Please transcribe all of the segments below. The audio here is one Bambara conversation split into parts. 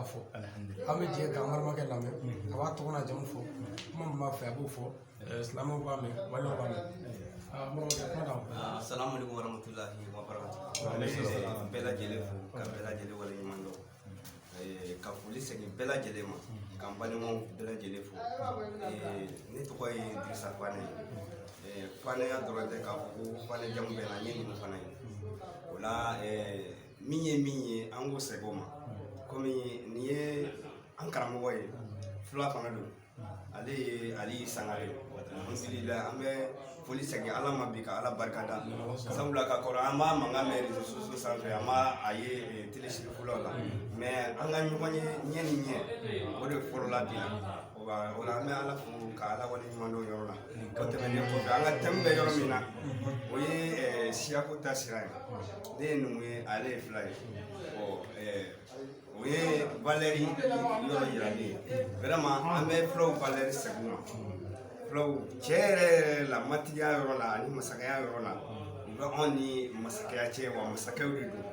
fɔ. An bɛ jɛ k'an balimakɛ lamɛn, a b'a tɔgɔ n'a jamu fɔ, kuma min b'a fɛ a b'o fɔ, silamɛw b'a mɛn, maliyɛnw b'a mɛn. N balimakɛ, kuma d'an ma. Assalamu alaikum warahmatullahi wabarakatuh. Bɛɛ lajɛlen fo ka bɛɛ lajɛlen waleɲuman dɔn, ka foli segin bɛɛ lajɛlen ma, ka n balimaw bɛɛ lajɛlen fo. Ne tɔgɔ ye Dirisa Fane ye. Fanɛya dɔrɔn tɛ k'a fɔ ko Fane jamu bɛ n na, n ye numu fana ye. O la, min ye min ye, an k'o segin o ma. Komi nin ye an karamɔgɔ ye, fula fana don, ale ye Ali Sangare. Alhamdulillah, an bɛ foli segin Ala ma bi, ka Ala barika da, sabula ka kɔrɔ an b'a mankan mɛn réseaux sociaux sanfɛ, an b'a a ye télé sirifulaw la, mais an ka ɲɔgɔn ye ɲɛ ni ɲɛ, o de fɔlɔla bi la. O la, an bɛ Ala fo ka Ala waleɲuman dɔn yɔrɔ la. O tɛmɛnen kɔfɛ, an ka thème bɛ yɔrɔ min na, o ye siyako ta sira ye. Ne ye numu ye, ale ye fila ye. O ye valeur yɔrɔ yirali ye. Vraiment, an bɛ fulaw valeur segin u ma. Fulaw cɛ yɛrɛ yɛrɛ la, matigiya yɔrɔ la ani masakɛya yɔrɔ la, u bɛ anw ni masakɛya cɛ wa masakɛw de don.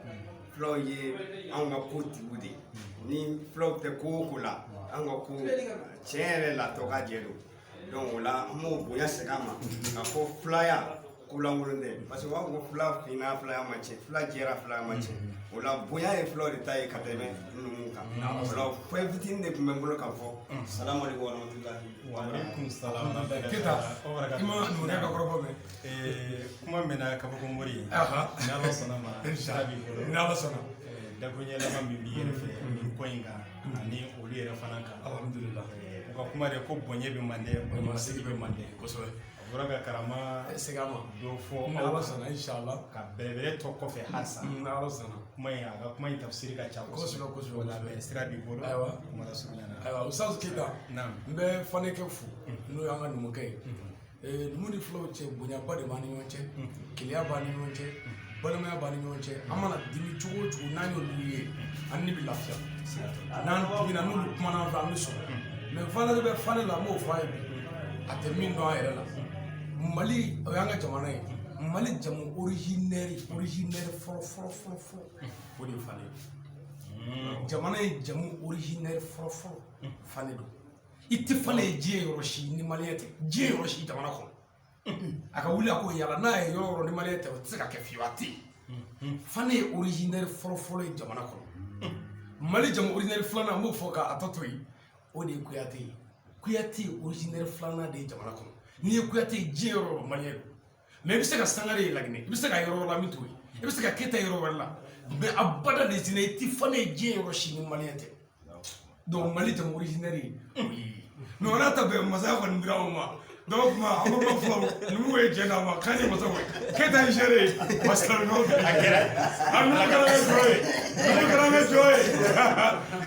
Fulaw ye anw ka ko tigiw de ye. Ni fulaw tɛ ko o ko la, an ka ko tiɲɛ yɛrɛ la, tɔ ka jɛ don. Donc o la, an b'o bonya segin a ma ka fɔ fulaya ko lankolon tɛ, parce que u b'a fɔ ko fula finna, fulaya ma tiɲɛ, fula jɛra, fulaya ma tiɲɛ. O la, bonya ye fulaw de ta ye ka tɛmɛ numuw kan. O la, fɛn fitinin de tun bɛ n bolo ka fɔ. Salamu aleykum warahmatulahi. Waaleykum salam. Keyita, i ma numukɛ ka kɔrɔfɔ mɛn? Kuma mɛnna, kabako mori ye. Ni Ala sɔnna ma, sira b'i bolo. Ni Ala sɔnna. Dakuruɲɛ laban min b'i yɛrɛ fɛ nin ko in kan ani olu yɛrɛ fana kan? Alhamdulillah. U ka kuma de ko bonya bɛ mande, bonyamasegin bɛ mande. Kosɛbɛ. A bɔra ka karama Segin a ma. dɔ fɔ. Ni Ala sɔnna, inshallah. Ka bɛrɛbɛrɛ tɔ kɔfɛ halisa. Ni Ala sɔnna. Kuma in, a ka kuma in tafsiri ka ca. Kosɛbɛ, kosɛbɛ. O la, mɛ sira b'i bolo. Ayiwa. Kuma la surunya na. Ayiwa, Ustaz Keyita. Naam. N bɛ Fanekɛ fo, n'o y'an ka numukɛ ye. Numu ni fulaw cɛ, bonyaba de b'an ni ɲɔgɔn cɛ, keleya b'an ni ɲɔgɔn cɛ, balimaya b'an ni ɲɔgɔn cɛ. An mana dimi cogo o cogo, n'an y'olu ye, an ni bɛ lafiya. N'an dimina, n'olu kumana an fɛ, an bɛ sɔn. Mais valeur bɛ Fane la, n b'o fɔ a ye bi, a tɛ min dɔn a yɛrɛ la. Mali, o y'an ka jamana ye. Mali jamu originaire, originaire fɔlɔ fɔlɔ fɔlɔ fɔlɔ, o de ye Fane ye. Jamana ye jamu originaire fɔlɔ fɔlɔ, Fane don. I tɛ Fane ye diɲɛ yɔrɔ si ni maliyɛn tɛ, diɲɛ yɔrɔ si, jamana kɔnɔ. A ka wuli a k'o yala n'a ye yɔrɔ o yɔrɔ ni maliyɛn tɛ, o tɛ se ka kɛ fiyewu, a tɛ yen. Fane ye originaire fɔlɔ fɔlɔ ye jamana kɔnɔ. Mali jamu originaire filanan, n b'o fɔ k'a tɔ to yen, o de ye Kuyate ye. Kuyate ye originaire filanan de ye jamana kɔnɔ. N'i ye Kuyate ye diɲɛ yɔrɔ o yɔrɔ, maliyɛn don. Mais i bɛ se ka Sangare ye Laginɛ, i bɛ se ka yɔrɔ wɛrɛ la min t'o ye, i bɛ se ka Keyita yɔrɔ wɛrɛ la, mais abada de sinɛ, i tɛ Fane ye diɲɛ yɔrɔ si ni maliyɛn tɛ. Donc Mali jamu originaire ye o ye. Mais o n'a ta bɛɛ, masaya kɔni dira anw ma. Donc kuma an ko fulaw, numuw ye jɛ d'an ma k'an ye masaw ye. Keyita ye seere ye, wa silamɛw a kɛra an numu kɛra an ka jɔ ye, numu kɛra an ka jɔ ye.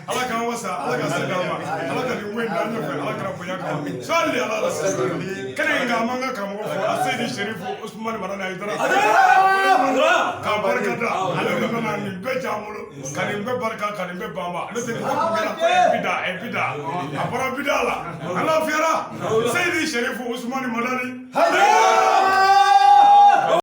Ala k'an wasa, Ala ka se d'an ma, Ala ka nin ko in d'an ɲɛfɛ, Ala kɛra bonya kama sali ala la. Kɛnɛ in kan, an b'an ka karamɔgɔ fo, Aseyidi Serifu Usumani Madani Hayidara, k'a barika da. Ale de nana nin bɛɛ j'an bolo, ka nin bɛɛ barika, ka nin bɛɛ ban ma. N'o tɛ, nin bɛɛ kun kɛra ko bida bida, a bɔra bida la, an lafiyara. Seyidi Serifu Usumani Madani.